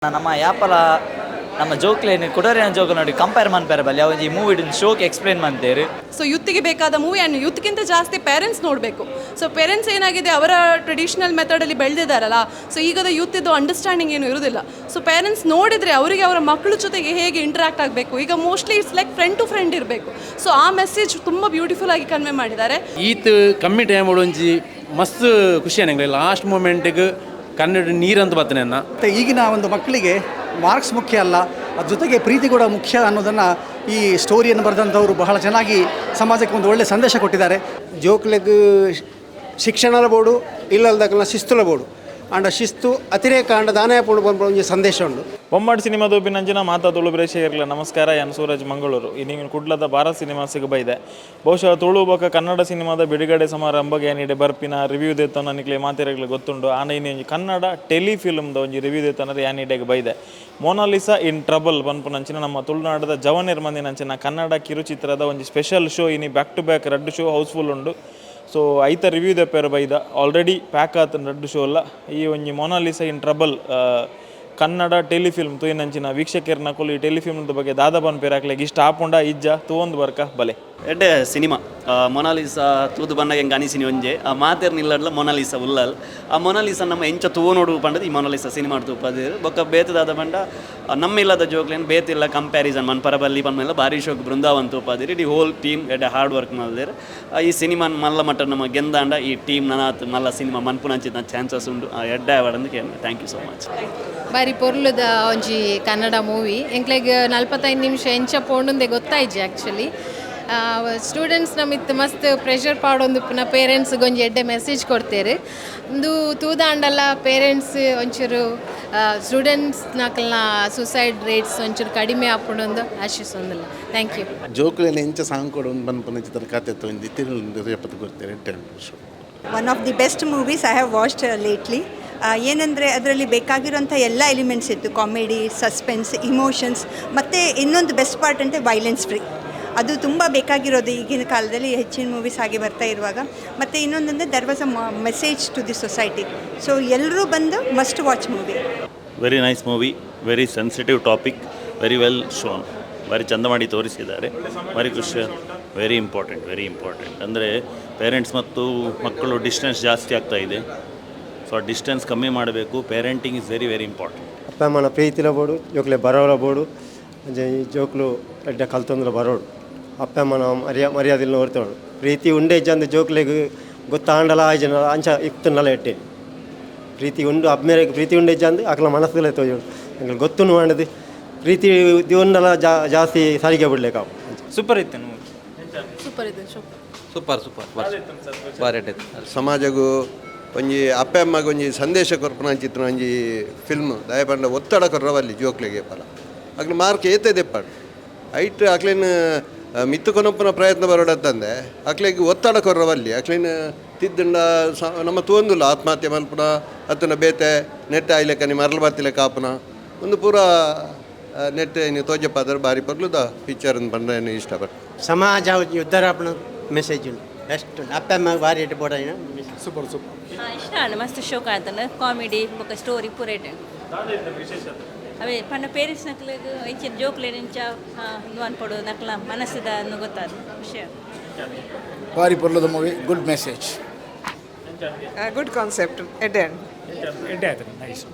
ನಮ್ಮ ಯಾಪಲ ನಮ್ಮ ಜೋಕ್ಲೇನು ಕುಡರಿನ ಜೋಕ್ ನೋಡಿ ಕಂಪೇರ್ ಮನ್ಪೇರೆ ಬಲ್ಲಿ ಅವು ಈ ಮೂವಿ ಶೋಕ್ ಎಕ್ಸ್ಪ್ಲೇನ್ ಮಾಡ್ತೇರು. ಸೊ ಯೂತಿಗೆ ಬೇಕಾದ ಮೂವಿ ಆ್ಯಂಡ್ ಯೂತ್ಗಿಂತ ಜಾಸ್ತಿ ಪೇರೆಂಟ್ಸ್ ನೋಡಬೇಕು. ಸೊ ಪೇರೆಂಟ್ಸ್ ಏನಾಗಿದೆ, ಅವರ ಟ್ರೆಡಿಷ್ನಲ್ ಮೆಥಡಲ್ಲಿ ಬೆಳೆದಿದ್ದಾರಲ್ಲ, ಸೊ ಈಗದ ಯೂತಿದ್ದು ಅಂಡರ್ಸ್ಟ್ಯಾಂಡಿಂಗ್ ಏನು ಇರೋದಿಲ್ಲ. ಸೊ ಪೇರೆಂಟ್ಸ್ ನೋಡಿದರೆ ಅವರಿಗೆ ಅವರ ಮಕ್ಕಳ ಜೊತೆಗೆ ಹೇಗೆ ಇಂಟ್ರಾಕ್ಟ್ ಆಗಬೇಕು. ಈಗ mostly it's like friend to friend ಇರಬೇಕು. ಸೊ ಆ ಮೆಸೇಜ್ ತುಂಬ ಬ್ಯೂಟಿಫುಲ್ ಆಗಿ ಕನ್ವೆ ಮಾಡಿದ್ದಾರೆ. ಈತ್ ಕಮ್ಮಿ ಟೈಮ್ ಒಂಜಿ ಮಸ್ತ್ ಖುಷಿ ಅನ್ನಂಗಿಲ್ಲ. ಲಾಸ್ಟ್ ಮೂಮೆಂಟಿಗೆ ಕನ್ನಡ ನೀರಂತ ಬರ್ತನೆ ಅನ್ನ. ಮತ್ತು ಈಗಿನ ಒಂದು ಮಕ್ಕಳಿಗೆ ಮಾರ್ಕ್ಸ್ ಮುಖ್ಯ ಅಲ್ಲ, ಅದ್ರ ಜೊತೆಗೆ ಪ್ರೀತಿ ಕೂಡ ಮುಖ್ಯ ಅನ್ನೋದನ್ನು ಈ ಸ್ಟೋರಿಯನ್ನು ಬರೆದಂಥವರು ಬಹಳ ಚೆನ್ನಾಗಿ ಸಮಾಜಕ್ಕೆ ಒಂದು ಒಳ್ಳೆಯ ಸಂದೇಶ ಕೊಟ್ಟಿದ್ದಾರೆ. ಜೋಕ್ಲೆಗ್ ಶಿಕ್ಷಣದ ಬೋಡು ಇಲ್ಲಲ್ದಕಲ್ನ ಶಿಸ್ತುಲ ಬೋಡು ಆಂಡ ಶಿಸ್ತು ಅತಿರೇಕ ಆಂಡ ದಾನಾಯ ಪೋಡು ಪನ್ಪುನ ಒಂಜಿ ಸಂದೇಶ ಉಂಡು. ಬೊಮ್ಮಾಡ್ ಸಿನಿಮಾ ದೂಪಿನಂಚಿನ ಮಾತಾ ತುಳು ಪ್ರೇಕ್ಷಕರಿಗೆ ನಮಸ್ಕಾರ. ಯಾನ್ ಸೂರಜ್ ಮಂಗಳೂರು. ಇನ್ನಿಂಗಿನ ಕುಡ್ಲದ ಭಾರತ್ ಸಿನಿಮಾಸಿಗೆ ಬೈದೆ. ಬಹುಶಃ ತುಳು ಬೊಕ ಕನ್ನಡ ಸಿನಿಮಾದ ಬಿಡುಗಡೆ ಸಮಾರಂಭಗೆ ಏನಿಡೆ ಬರ್ಪಿನ ರಿವ್ಯೂ ದೇತನ ನಿಕ್ಲೆ ಮಾತೆರೆಗ್ಲೆ ಗೊತ್ತುಂಡು. ಆಂಡ ಇನಿ ಒಂಜಿ ಕನ್ನಡ ಟೆಲಿ ಫಿಲ್ಮ್ದ ಒಂಜಿ ರಿವ್ಯೂ ದೇತನರೆ ಯಾನಿಡೆಗ್ ಬೈದೆ. ಮೊನಾಲಿಸಾ ಇನ್ ಟ್ರಬಲ್ ಪನ್ಪುನಂಚಿನ ನಮ್ಮ ತುಳುನಾಡದ ಜವನೆರ್ ಮಂದಿನಂಚಿನ ಕನ್ನಡ ಕಿರುಚಿತ್ರದ ಒಂಜಿ ಸ್ಪೆಷಲ್ ಶೋ. ಇನಿ ಬ್ಯಾಕ್ ಟು ಬ್ಯಾಕ್ ರಡ್ಡು ಶೋ ಹೌಸ್ಫುಲ್ ಉಂಡು. ಸೊ ಐತ ರಿವ್ಯೂ ದೆಪ್ಪೆರ್ ಬೈದ. ಆಲ್ರೆಡಿ ಪ್ಯಾಕ್ ಆತನ ರಡ್ಡು ಶೋ ಅಲ್ಲ. ಈ ಒಂಜಿ Mona Lisa in trouble Kannada telefilm ತೂಯಿನಂಚಿನ ವೀಕ್ಷಕರ್ನಕುಲು ಈ ಟೆಲಿಫಿಲ್ಮ್ದ ಬಗ್ಗೆ ದಾದ ಪನ್ಪೇರ್, ಅಕ್ಲೆಗ್ ಇಷ್ಟ ಆಪುಂಡ ಇಜ್ಜ ತೂವೊಂದು ಬರ್ಕ ಬಲೆ. ಎಡ್ಡೆ ಸಿನಿಮಾ ಮೊನಾಲಿಸಾ ತೂದು ಬನ್ನಗ ಎಂಕ್ ಅನಿಸಿನಿ ಒಂಜೆ ಆ ಮಾತೆರ್ ನಿಲ್ಲಡ್ಲ ಮೊನಾಲಿಸಾ ಉಲ್ಲಲ್. ಆ ಮೊನಾಲಿಸಾ ನಮ್ಮ ಎಂಚ ತೂವ ನೋಡು ಪಂಡದು ಈ ಮೊನಾಲಿಸಾ ಸಿನಿಮಾ ತೂಪದಿರು. ಬೊಕ್ಕ ಬೇತದಾದ ಪಂಡ ನಮ್ಮ ಇಲ್ಲದ ಜೋಕ್ಲೇನ್ ಬೇತಿಲ್ಲ ಕಂಪ್ಯಾರಿಸನ್ ಮನ್ಪರ ಬಲ್ಲಿ ಪನ್ಮೆಲ್ಲ ಬಾರಿ ಶೋಕ್ ಬೃಂದಾವನ್ ತೂಪದಿರಿ. ಇಡೀ ಹೋಲ್ ಟೀಮ್ ಎಡ್ಡೆ ಹಾರ್ಡ್ ವರ್ಕ್ ಮಲ್ದೇರ್. ಈ ಸಿನಿಮಾ ಮಲ್ಲ ಮಟ್ಟ ನಮ್ಮ ಗೆಂದಾಂಡ ಈ ಟೀಮ್ ನನಾತ್ ಮಲ್ಲ ಸಿನಿಮಾ ಮನ್ಪುನಂಚಿನ ಚಾನ್ಸಸ್ ಉಂಡು. ಎಡ್ಡೆ ಆವಡಂದು thank you so much. ಬಾರಿ ಪೊರ್ಲುದ ಒಂಜಿ ಕನ್ನಡ ಮೂವಿ. ಎಂಕ್ಲೆಗ್ 45 ನಿಮಿಷ ಎಂಚ ಪೋಂಡುಂದೆ ಗೊತ್ತಾಯ್ಜಿ. ಆ್ಯಕ್ಚುಲಿ ಸ್ಟೂಡೆಂಟ್ಸ್ ನಮಿತ್ ಮಸ್ತ್ ಪ್ರೆಷರ್ ಪಾಡೊಂದುಪ್ಪುನ ಪೇರೆಂಟ್ಸ್ ಒಂಜಿ ಎಡ್ಡೆ ಮೆಸೇಜ್ ಕೊಡ್ತೇರು. ಉಂದು ತೂದಾಂಡಲ ಪೇರೆಂಟ್ಸ್ ಒಂಚೂರು ಸ್ಟೂಡೆಂಟ್ಸ್ ನಕಲ್ನ ಸೂಸೈಡ್ ರೇಟ್ಸ್ ಒಂಚೂರು ಕಡಿಮೆ ಆಪುಂಡೊಂದು ಆಶಿಸೊಂದುಲ್ಲ. Thank you. ಜೋಕುಲೆನ ಎಂಚ ಸಾಂಗ್ ಕೊಡು ಒಂದು ಪನ್ಪುನ ಚಿತ್ರ ಕತೆ ಒಂಜಿ ತಿರುಳು ಎಪ್ಪತ್ತು ಕೊಡ್ತೇನೆ ಎಡ್ಡೆ. One of the best movies I have watched lately. ಏನಂದರೆ ಅದರಲ್ಲಿ ಬೇಕಾಗಿರೋಂಥ ಎಲ್ಲ ಎಲಿಮೆಂಟ್ಸ್ ಇತ್ತು, ಕಾಮಿಡಿ, ಸಸ್ಪೆನ್ಸ್, ಇಮೋಷನ್ಸ್ ಮತ್ತು ಇನ್ನೊಂದು ಬೆಸ್ಟ್ ಪಾರ್ಟ್ ಅಂದರೆ ವೈಲೆನ್ಸ್ ಫ್ರೀ. ಅದು ತುಂಬ ಬೇಕಾಗಿರೋದು ಈಗಿನ ಕಾಲದಲ್ಲಿ, ಹೆಚ್ಚಿನ ಮೂವೀಸ್ ಹಾಗೆ ಬರ್ತಾ ಇರುವಾಗ. ಮತ್ತು ಇನ್ನೊಂದಂದರೆ there was a message to the society. So ಎಲ್ಲರೂ ಬಂದು must watch movie. Very nice movie, very sensitive topic, very well shown. ಭಾರಿ ಚಂದ ಮಾಡಿ ತೋರಿಸಿದ್ದಾರೆ. ಭಾರಿ ಖುಷಿ. Very important, very important. ಅಂದರೆ ಪೇರೆಂಟ್ಸ್ ಮತ್ತು ಮಕ್ಕಳು ಡಿಸ್ಟೆನ್ಸ್ ಜಾಸ್ತಿ ಆಗ್ತಾ ಇದೆ. ಸೊ ಆ ಡಿಸ್ಟೆನ್ಸ್ ಕಮ್ಮಿ ಮಾಡಬೇಕು. Parenting is very very important. ಅಪ್ಪ ಅಮ್ಮನ ಪ್ರೀತಿಲ ಬೋಡು, ಜೋಕ್ಲೆ ಬರೋಲ ಬೋಡು. ಅಂಚೆ ಈ ಜೋಕ್ಲು ಎಡ್ಡೆ ಕಲ್ತೊಂದುಲ ಬರೋಡು. ಅಪ್ಪ ಅಮ್ಮನ ಮರ್ಯಾದೆಲ್ಲ ಒರ್ತೋಡು. ಪ್ರೀತಿ ಉಂಡೆ ಇಜ್ಜಂದು ಜೋಕ್ಲೆಗ್ ಗೊತ್ತಾಂಡಲ ಆಯ್ಜನ ಅಂಚ ಇತ್ತುಂಡಲ ಎಡ್ಡೆ. ಪ್ರೀತಿ ಉಂಡು ಅಬ್ಮೇರೆಗ್ ಪ್ರೀತಿ ಉಂಡೆ ಇಜ್ಜಂದು ಅಕ್ಲ ಮನಸ್ಸುಲೆ ತೋಜೋಡು. ಎಂಕ್ಲೆ ಗೊತ್ತುಂಡು ಮಾಡದು ಪ್ರೀತಿ ದಿವೊಂಡಲ ಜಾಸ್ತಿ ಸಾರಿಗೆ ಬಿಡ್ಲಿಕ್ಕೆ. ಸೂಪರ್ ಇತ್ತು. ಸೂಪರ್ ಇದೆ. ಸೂಪರ್ ಸೂಪರ್, ಬಾರಿ ಎಡ್ಡೆ. ಸಮಾಜಗೂ ಒಂಜಿ ಅಪ್ಪೆ ಅಮ್ಮಗ್ ಒಂಜಿ ಸಂದೇಶ ಕೊರ್ಪುನ ಚಿತ್ರ ಒಂಜಿ ಫಿಲ್ಮ್. ದಯಪಂಡ ಒತ್ತಡ ಕೊರ್ರವಲ್ಲಿ ಜೋಕ್ಲೆಗೆ ಪಲ ಅಕ್ಲೆ ಮಾರ್ಕ್ ಏತೆ ದೆಪ್ಪಾಡು ಐಟ್ ಅಕ್ಲೆನ್ ಮಿತ್ತು ಕೊನಪ್ಪನ ಪ್ರಯತ್ನ ಬರೋಡತ್ತಂದೆ ಅಕ್ಲೆಗ್ ಒತ್ತಡ ಕೊರ್ರವಲ್ಲಿ. ಅಕ್ಲೆನ್ ತಿದ್ದುಂಡ ನಮ್ಮ ತೂವೊಂದುಲ್ಲ ಆತ್ಮಹತ್ಯೆ ಮಲ್ಪುನ ಅತ್ತನ ಬೇತೆ ನೆಟ್ ಆಯ್ಲೆಕ್ಕ ಮರಳು ಬತ್ತಿಲೆ ಕಾಪುನ ಒಂದು ಪೂರ ನೆಟ್ ಇನ್ನು ತೋಜಪ್ಪಾದ್ರೆ ಬಾರಿ ಪರ್ಲುದ ಪಿಕ್ಚರ್ ಪಂಡ ಇಷ್ಟಪಟ್ಟು. ಸಮಾಜ ಉದ್ಧಾರ ಆಪುನ ಮೆಸೇಜ್ ಉಂಡು. ಬೆಸ್ಟ್. ಅಪ್ಪ ಅಮ್ಮ ಬಾರಿ ಎಡ್ಡೆ ಬೋಡಾಯಿನ. Super super. ಇಷ್ಟ ಆಂಡ್ ಮಸ್ತ್ ಶೋಕ್ ಆತನ. ಕಾಮಿಡಿ ಬೊಕ ಸ್ಟೋರಿ ಪೂರ ಎಡ್ಡೆ. ಅವೇ ಪಂಡ ಪೇರೆಂಟ್ಸ್ ನಕ್ಲೆಗ್ ಇಂಚಿನ ಜೋಕ್ಲೆನ್ ಇಂಚ ಉಂದು ಅನ್ಪೊಡು ನಕ್ಲ ಮನಸ್ಸುದ ಅಂದ್ ಗೊತ್ತಾದ್ ವಿಷಯ. ಬಾರಿ ಪೊರ್ಲದ movie, good message. Good concept, ಎಡ್ಡೆ. ಎಡ್ಡೆ ಆಯ್ತು, ನೈಸ್.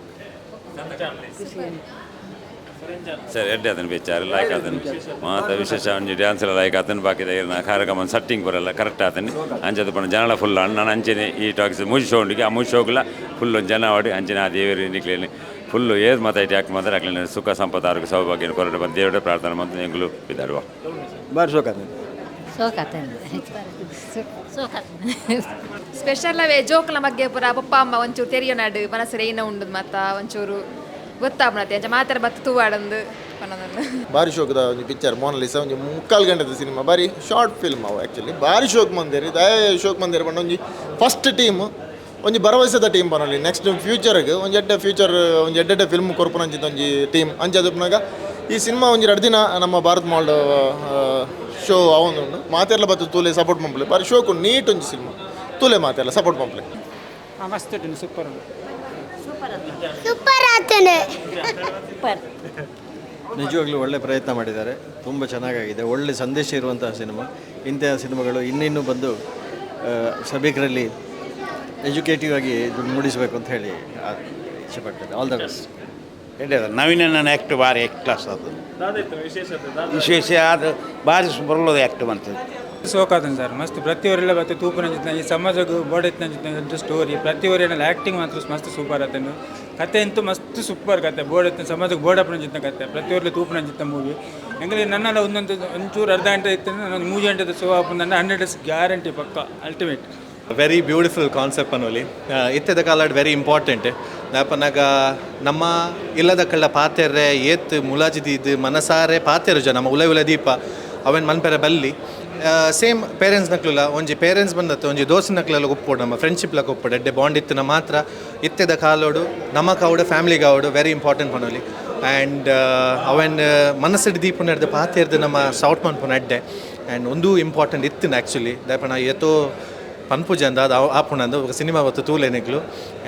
ಸರ್, ಎಡ್ಡೆ ಅದನ್ನು ಪಿಕ್ಚರ್ ಲೈಕ್ ಆತನ. ಮಾತ ವಿಶೇಷ ಒಂಜಿ ಡ್ಯಾನ್ಸ್ ಎಲ್ಲ ಲೈಕ್ ಆತನ. ಬಾಕಿದ ಕಾರ್ಯಕ್ರಮ ಸೆಟ್ಟಿಂಗ್ ಬರಲ್ಲ ಕರೆಕ್ಟ್ ಆತನ. ಅಂಚದ ಪಂಡ ಜನಲ ಫುಲ್ ನಾನು ಅಂಚನೆ ಈ ಟಾಕ್ಸ್ ಮೂಜಿ ಶೋ ಉಂಡಿಗೆ ಆ ಮೂಜಿ ಶೋಗುಲ ಫುಲ್ ಜನ ಆಡಿ. ಅಂಚನೆ ಆ ದೇವರು ನಿಕ್ಲೇನೆ ಫುಲ್ಲು ಏರ್ ಮಾತಾಯ್ತು ಯಾಕೆ ಮಾತ್ರ ಅಕ್ಲೇನೆ ಸುಖ ಸಂಪತ್ತು ಆರೋಗ್ಯ ಸೌಭಾಗ್ಯ ಕೊರಡೆ ಬಂದು ದೇವರ ಪ್ರಾರ್ಥನೆ ಮತ್ತು ಎಂಗ್ಲು ಇದ್ದಾಡುವ. ಬಾರಿ ಶೋಕ. ಸೋಕಾತನ. ಸ್ಪೆಷಲ್ ಅವೇ ಜೋಕ್ಲ ಬಗ್ಗೆ ಪೂರ ಪಪ್ಪ ಅಮ್ಮ ಒಂಚೂರು ತೆರಿಯನಾಡು ಮನಸ್ಸು ಏನ ಉಂಡು ಮತ್ತ ಒಂಚೂರು ಗೊತ್ತಾಪಣತೆ. ಅಂಚ ಮಾತ್ರ ಬತ್ತು ತೂವಾಡಂದು ಪನ್ನೊಂದು. ಬಾರಿ ಶೋಕದ ಒಂಜಿ ಪಿಕ್ಚರ್ ಮೋನಲಿಸಾ. ಒಂಜಿ ಮುಕ್ಕಾಲು ಗಂಟೆದ ಸಿನಿಮಾ, ಬಾರಿ ಶಾರ್ಟ್ ಫಿಲ್ಮ್ ಅವು. ಆ್ಯಕ್ಚುಲಿ ಬಾರಿ ಶೋಕ್ ಮಂದೇರಿ. ದಾಯ ಶೋಕ್ ಮಂದೇರಿ ಪಂಡ ಒಂಜಿ ಫಸ್ಟ್ ಟೀಮ್ ಒಂಜಿ ಭರವಸೆದ ಟೀಮ್ ಪನೊಲಿ. ನೆಕ್ಸ್ಟ್ ಫ್ಯೂಚರ್ಗೆ ಒಂಜಿ ಎಡ್ಡೆ ಫ್ಯೂಚರ್, ಒಂಜಿ ಎಡ್ಡೆ ಫಿಲ್ಮ್ ಕೊರ್ಪುನಂಚಿನ ಒಂಜಿ ಟೀಮ್. ಅಂಚ ಈ ಸಿನಿಮಾ ಒಂಜಿ 2 ದಿನ ನಮ್ಮ ಭಾರತ್ ಮಾಲ್ ಶೋ ಆವೊಂದುಂಡು. ಮಾತೆರ್ಲ ಬತ್ತು ತೂಲೆ, ಸಪೋರ್ಟ್ ಮಂಪ್ಲೆ. ಬಾರಿ ಶೋಕು, ನೀಟ್ ಒಂಜಿ ಸಿನಿಮಾ. ತೂಲೆ, ಮಾತೆರ್ಲ ಸಪೋರ್ಟ್ ಮಂಪ್ಲೆ. ಮಸ್ತ್, ಸೂಪರ್. ಸೂಪರ್ ಆತನೆ. ಸೂಪರ್. ನಿಜವಾಗ್ಲೂ ಒಳ್ಳೆ ಪ್ರಯತ್ನ ಮಾಡಿದ್ದಾರೆ, ತುಂಬ ಚೆನ್ನಾಗಾಗಿದೆ. ಒಳ್ಳೆ ಸಂದೇಶ ಇರುವಂತಹ ಸಿನಿಮಾ. ಇಂತಹ ಸಿನಿಮಾಗಳು ಇನ್ನಿನ್ನೂ ಬಂದು ಸಭಿಕರಲ್ಲಿ ಎಜುಕೇಟಿವ್ ಆಗಿ ಇದು ಮೂಡಿಸಬೇಕು ಅಂತ ಹೇಳಿ ಇಚ್ಛೆಪಡ್ತೇನೆ. All the best. ನವೀನ ನನ್ನ ಆ್ಯಕ್ಟ್ ಭಾರಿ ಎಕ್ಟ್ ಕ್ಲಾಸ್ ಅದು. ದಾದ ಇತ್ತು ವಿಶೇಷತೆ? ದಾದ ವಿಶೇಷ ಅದು ಭಾರಿ ಬರಲೋದು ಆ್ಯಕ್ಟ್ ಮಾಡ್ತದೆ. ಸೋಕಾತನ್ ಸರ್ ಮಸ್ತ್. ಪ್ರತಿಯೊರೆಲ್ಲ ಬತ್ತೆ ತೂಪುನಂಚಿನ ಈ ಸಮಾಜಕ್ಕೆ ಬೋಡೆತ್ನಂಚಿನ ಸ್ಟೋರಿ. ಪ್ರತಿಯೊರೆಲ್ಲ ಆ್ಯಕ್ಟಿಂಗ್ ಮಾತ್ರ ಮಸ್ತ್ ಸೂಪರ್ ಆತನು. ಕತೆ ಅಂತೂ ಮಸ್ತ್ ಸೂಪರ್ ಕತೆ. ಬೋಡೆತ್ನ ಸಮಾಜಕ್ಕೆ ಬೋಡಪ್ಪನಂಚಿನ ಕತೆ. ಪ್ರತಿಯೊರ್ಲು ತೂಪುನಂಚಿನ ಮೂವಿ. ಎಂಗಲಿ ನನ್ನೆಲ್ಲ ಒಂದೊಂದು ಒಂಚೂರು ಅರ್ಧ ಗಂಟೆ ಇತ್ತು, ನಾನು 3 ಗಂಟೆದ ಶೋ ಆಪುಂದಂಡ 100 ಡೇಸ್ ಗ್ಯಾರಂಟಿ ಪಕ್ಕ ಅಲ್ಟಿಮೇಟ್. ವೆರಿ ಬ್ಯೂಟಿಫುಲ್ ಕಾನ್ಸೆಪ್ಟ್ ಪನೋಲಿ. ಇತ್ತೆದ ಕಾಲಡ್ ವೆರಿ ಇಂಪಾರ್ಟೆಂಟ್. ದಾಪನಾಗ ನಮ್ಮ ಇಲ್ಲದ ಕಳ್ಳ ಪಾತೆರ್ರೆ ಏತ್ ಮುಲಾಜಿ ದೀದ್ ಮನಸಾರೆ ಪಾತೆರುಜ ನಮ್ಮ ಉಲೆ ಉಲೆ ದೀಪ ಅವೆನ್ ಮನ್ಪೆರೆ ಬಲ್ಲಿ. ಸೇಮ್ ಪೇರೆಂಟ್ಸ್ ನಕ್ಲುಲ ಒಂಜಿ ಪೇರೆಂಟ್ಸ್ ಬಂದತ್ತು ಒಂಜಿ ದೋಸ್ತ ನಕ್ಲೆಲ್ಲ ಒಪ್ಪೋಡು, ನಮ್ಮ ಫ್ರೆಂಡ್ಶಿಪ್ ಲಕ ಒಪ್ಪೋಡು. ಎಡ್ಡೆ ಬಾಂಡ್ ಇತ್ತಿನ ಮಾತ್ರ ಇತ್ತೆದ ಕಾಲೋಡು ನಮಕ್ ಆವಡು ಫ್ಯಾಮಿಲಿಗೆ ಆವಡು ವೆರಿ ಇಂಪಾರ್ಟೆಂಟ್ ಪನೋಲಿ. ಆ್ಯಂಡ್ ಅವೆನ್ ಮನಸ್ಸಿಡ್ ದೀಪುನ ಪಾತೆರ್ದು ನಮ್ಮ ಸೌಟ್ ಮನ್ಪುನ ಎಡ್ಡೆ. ಆ್ಯಂಡ್ ಒಂದು ಇಂಪಾರ್ಟೆಂಟ್ ಇತ್ತಿನ ಆ್ಯಕ್ಚುಲಿ ದಾಪನ ಏತೋ ಪನ್ಪುಜ ಅಂದ ಅದು ಆಪುಣಂದು ಸಿನಿಮಾ ಹೊತ್ತು ತೂಲೆನಿಗ್ಲು.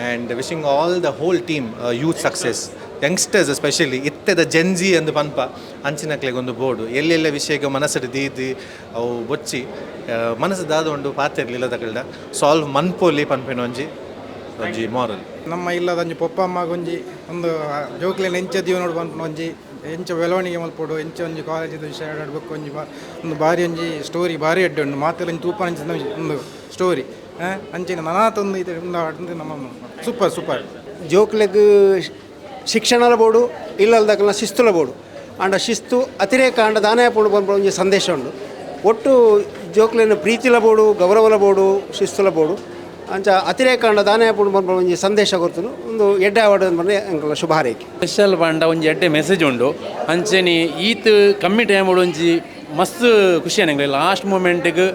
And wishing all the whole team youth success, youngsters especially ಇತ್ತೆದ ಜೆನ್ಜಿ ಅಂದು ಪನ್ಪ ಅಂಚಿನಕ್ಲೆಗ್ ಒಂದು ಬೋರ್ಡು ಎಲ್ಲೆಲ್ಲ ವಿಷಯಕ್ಕೆ ಮನಸ್ಸು ದೀದಿ ಅವು ಬೊಚ್ಚಿ ಮನಸ್ಸು ದಾದ ಉಂಡು ಪಾತೆರ್ಲಿಲ್ಲ ತಗಲ್ಡ ಸಾಲ್ವ್ ಮನ್ಪೋಲಿ ಪನ್ಪಿನ ಒಂಜಿ ಒಂಜಿ ಮಾರಲ್. ನಮ್ಮ ಇಲ್ಲದ ಒಂಜಿ ಪೊಪ್ಪ ಅಮ್ಮಗ್ ಒಂಜಿ ಒಂದು ಜೋಕ್ಲೆನ ಎಂಚ ದೀವ ನೋಡು ಪನ್ಪುನ ಒಂಜಿ ಎಂಚ ಬೆಳವಣಿಗೆ ಮಲ್ಪೊಡು ಎಂಚ ಒಂಜಿ ಕಾಲೇಜಿದ ವಿಷಯ ಆಡ್ಬೇಕು ಒಂಜಿ ಒಂದು ಬಾರಿ ಒಂಜಿ ಸ್ಟೋರಿ ಬಾರಿ ಎಡ್ಡೆ ಉಂಡು. ಮಾತೆಲ್ಲ ಒಂಜಿ ತೂಪ ಅಂಚಿನ ಒಂದು ಸ್ಟೋರಿ ಅಂಚಿನ ನನಾತ್ ಒಂದು ಇದು ಒಂದು ನಮ್ಮ ಸೂಪರ್ ಸೂಪರ್. ಜೋಕ್ಲೆಗ್ ಶಿಕ್ಷಣದ ಬೋಡು ಇಲ್ಲಲ್ದಕಲ್ನ ಶಿಸ್ತುಲ ಬೋಡು ಆಂಡ ಶಿಸ್ತು ಅತಿರೇಕ ಆಂಡ ದಾನಾಯ ಪೋಡು ಪನ್ಪುನ ಒಂಜಿ ಸಂದೇಶ ಉಂಡು. ಒಟ್ಟು ಜೋಕ್ಲೆನ ಪ್ರೀತಿಲ ಬೋಡು, ಗೌರವಲ ಬೋಡು, ಶಿಸ್ತುಲ ಬೋಡು ಅಂಚ ಅತಿರೇಕ ಆಂಡ ದಾನಾಯ ಪೋಡು ಪನ್ಪುನ ಒಂಜಿ ಸಂದೇಶ ಕೊರ್ತುನು. ಒಂದು ಎಡ್ಡೆ ಅವಾರ್ಡ್ ಪಂಡ ಎಂಕಲ್ನ ಶುಭ ಹಾರೈಕೆ. ಸ್ಪೆಷಲ್ ಪಂಡ ಒಂಜಿ ಎಡ್ಡೆ ಮೆಸೇಜ್ ಉಂಡು. ಅಂಚೆನೆ ಈತ್ ಕಮ್ಮಿ ಟೈಮ್ ಒಂಜಿ ಮಸ್ತ್ ಖುಷಿ ಅನ್ನಂಗಿಲ್ಲ. ಲಾಸ್ಟ್ ಮೂಮೆಂಟಿಗೆ